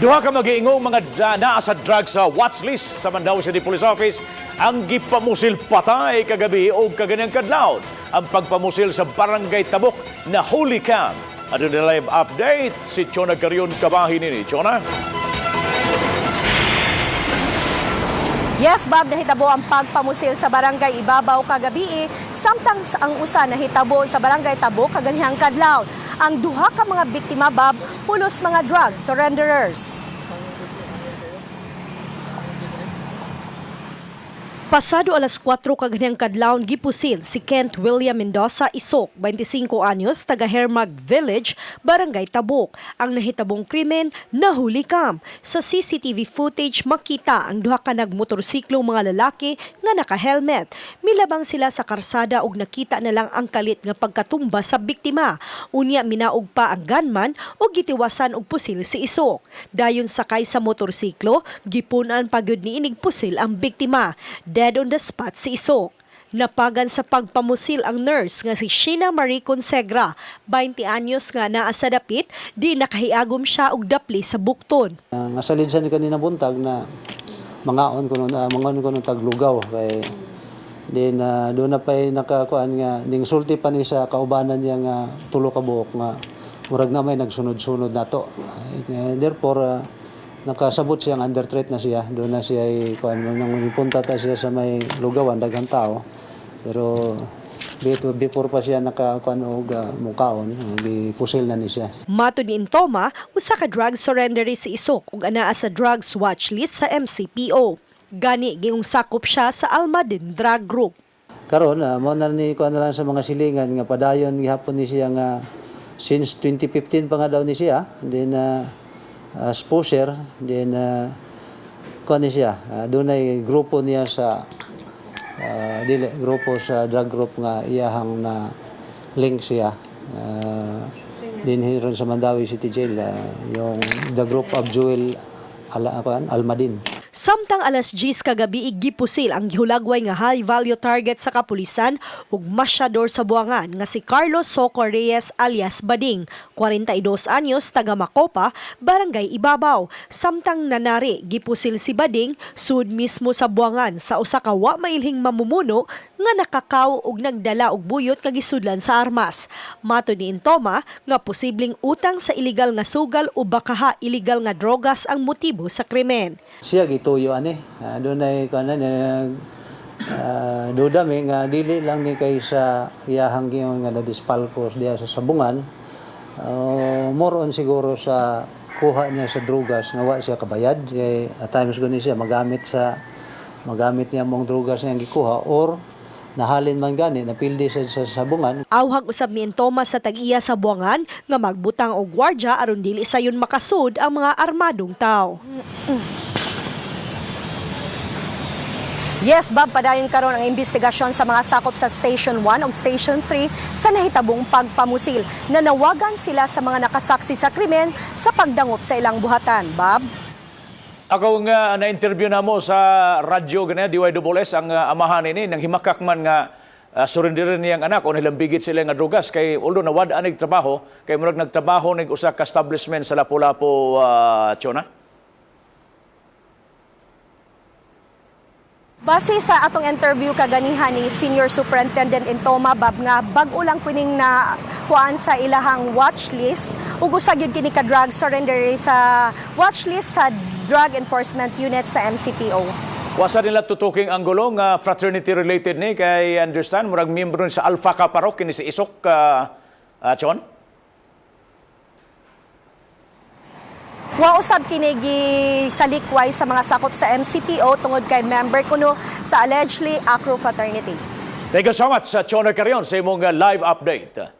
Duha ka magiingong mga naa sa drugs sa watch list sa Mandaue City Police Office ang gipamusil patay kagabi o kaganang kadlawon. Ang pagpamusil sa Barangay Tabuk na Holy Camp. Aduna live update si Chona Carion kabahin nini. Chona? Yes, Bob, nahitabo ang pagpamusil sa Barangay Ibabaw kagabi, samtang ang usa nahitabo sa Barangay Tabo kaganhang kadlaw. Ang duha ka mga biktima, Bob, pulos mga drug surrenderers. Pasado alas 4 kaganhang kadlawon, gipusil si Kent William Mendoza Isok, 25 anyos, taga Hermag Village, Barangay Tabuk. Ang nahitabong krimen, nahuli kam. Sa CCTV footage, makita ang duha ka nagmotorsiklo mga lalaki nga naka-helmet. Milabang sila sa karsada ug nakita na lang ang kalit nga pagkatumba sa biktima. Unya minaog pa ang gunman ug gitiwasan og pusil si Isok. Dayon sakay sa motorsiklo, gipun-an pa gyud niinig pusil ang biktima. Dead on the spot si Isok. Napagan sa pagpamusil ang nurse nga si Sheena Marie Consegra, 20 anyos nga naa sa dapit, di nakahiagom siya og dapli sa bukton. Nga salid siya ni kanina buntag na mangaon kuno na mangaon kuno taglugaw kay then doon na pa'y nakakuan nga ning sulti pa ni sa kaubanan niya nga tulo ka buok nga murag na may nagsunod-sunod nato. Therefore nakasabot siya nga under threat na siya. Doon na siya ay kuan nang punta ta siya sa may lugawan, daghang tao. Pero before pa siya nakakuan og mukaon, gipusil na ni siya. Matod ni Intoma, usa ka drug surrendery si Isok ug anaa sa drugs watch list sa MCPO. Gani giung sakop siya sa Almaden Drug Group. Karon mo na ni kuan na lang sa mga silingan nga padayon gihapon ni siya nga since 2015 pa nga daw ni siya, then as pusher, then kuan ni siya, dunay grupo niya sa dili grupo sa drug group nga iyahang na link siya din ron sa Mandaue City Jail, yung the group of Jewel Ala, kuan, Almadin. Samtang alas 10 kagabi, gipusil ang gihulagway nga high value target sa kapulisan ug masyador sa Buangan nga si Carlos Soco Reyes alias Bading, 42 anyos, taga Makopa, Barangay Ibabaw. Samtang nanari, gipusil si Bading sud mismo sa Buangan sa usa ka wa mailhing mamumuno nga nakakaw ug nagdala og buyot nga gisudlan sa armas. Matod ni Intoma nga posibleng utang sa iligal nga sugal o bakaha iligal nga drogas ang motibo sa krimen. Siya gituyo ani. Dunay kuan na duda mi nga dili lang ni kay sa iyahang giyon nga nadispalkos diya sa sabungan. More on siguro sa kuha niya sa drugas nga wa siya kabayad. Kay at times guni siya magamit niya mong drugas niyang gikuha or nahalin man gani napildi siya sa sabungan. Awhag usab ni Intoma sa tag-iya sa Buangan nga magbutang og gwardya aron dili sayon makasud ang mga armadong tao. Yes, Bob, padayon karon ang investigasyon sa mga sakop sa Station 1 ug Station 3 sa nahitabong pagpamusil. Nanawagan sila sa mga nakasaksi sa krimen sa pagdangop sa ilang buhatan. Bob? Ako nga na-interview na mo sa radyo ganyan, DYSS, ang amahan ini, nang himakak man nga surrender niyang anak o nilambigit sila nga drugas kay although nawad anig trabaho kay murag nagtrabaho nig usa ka establishment sa Lapu-Lapu, Chona. Base sa atong interview kaganihan ni Senior Superintendent Intoma, Bob, nga bag-o lang kuning na kuan sa ilahang watch list ug usa gyud kini ka drug surrender sa watch list sa Drug Enforcement Unit sa MCPO. Wasa nila tutuking ang gulo nga fraternity related ni kay understand murag miyembro ni sa Alpha Kappa Rho kini si Isok, Chon. Wa usab kini salikway sa mga sakop sa MCPO tungod kay member kuno sa allegedly Acro fraternity. Thank you so much sa Chona Carion sa imong live update.